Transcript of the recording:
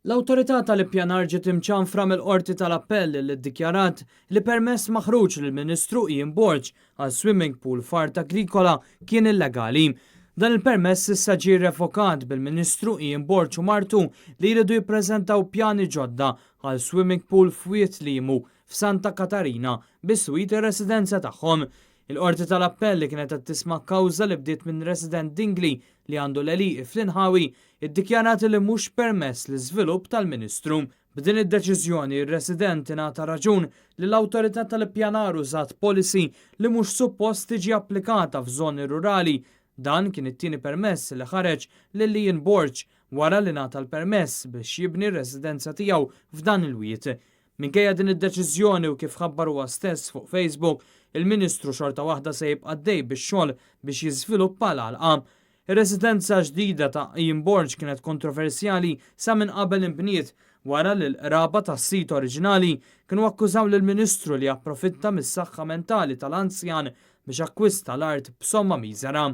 L-Awtorità tal-Ippjanar ġiet imċanfra mill-Qorti tal-Appell li ddikjarat li permess maħruġ lill-Ministru Ian Borg għal swimming pool f'art agrikola kien illegali. Dan il-permess issa ġie revokat bil-Ministru Ian Borg u martu li jridu jippreżentaw pjani ġodda għal swimming pool f'Wied Limu f'Santa Katarina biswit ir-residenza tagħhom. Il-Qorti tal-Appell li kienet qed tisma' kawża li bdiet minn resident Dingli li għandu l-għelieqi fl-inħawi iddikjarat li mhux permess l-iżvilupp tal-Ministru. B'din id-deċiżjoni r-resident ingħata raġun li l-Awtorità tal-Ippjanar użat policy li mhux suppost tiġi applikata f'żoni rurali. Dan kien it-tieni permess li ħareġ lil Ian Borg wara li ngħata l-permess biex jibni r-residenza tiegħu f'dan il-wied. Minkejja din id-deċiżjoni u kif ħabbar huwa stess fuq Facebook, il-Ministru xorta waħda se jibqa' għaddej bix-xogħol biex jiżviluppa l-għalqa. Ir-residenza ġdida ta' Ian Borg kienet kontroversjali sa minn qabel inbniet wara li l-qraba tas-sit oriġinali kienu akkużaw lill-Ministru li approfitta mis-saħħa mentali tal-anzjan biex akkwista l-art b'somma miżera.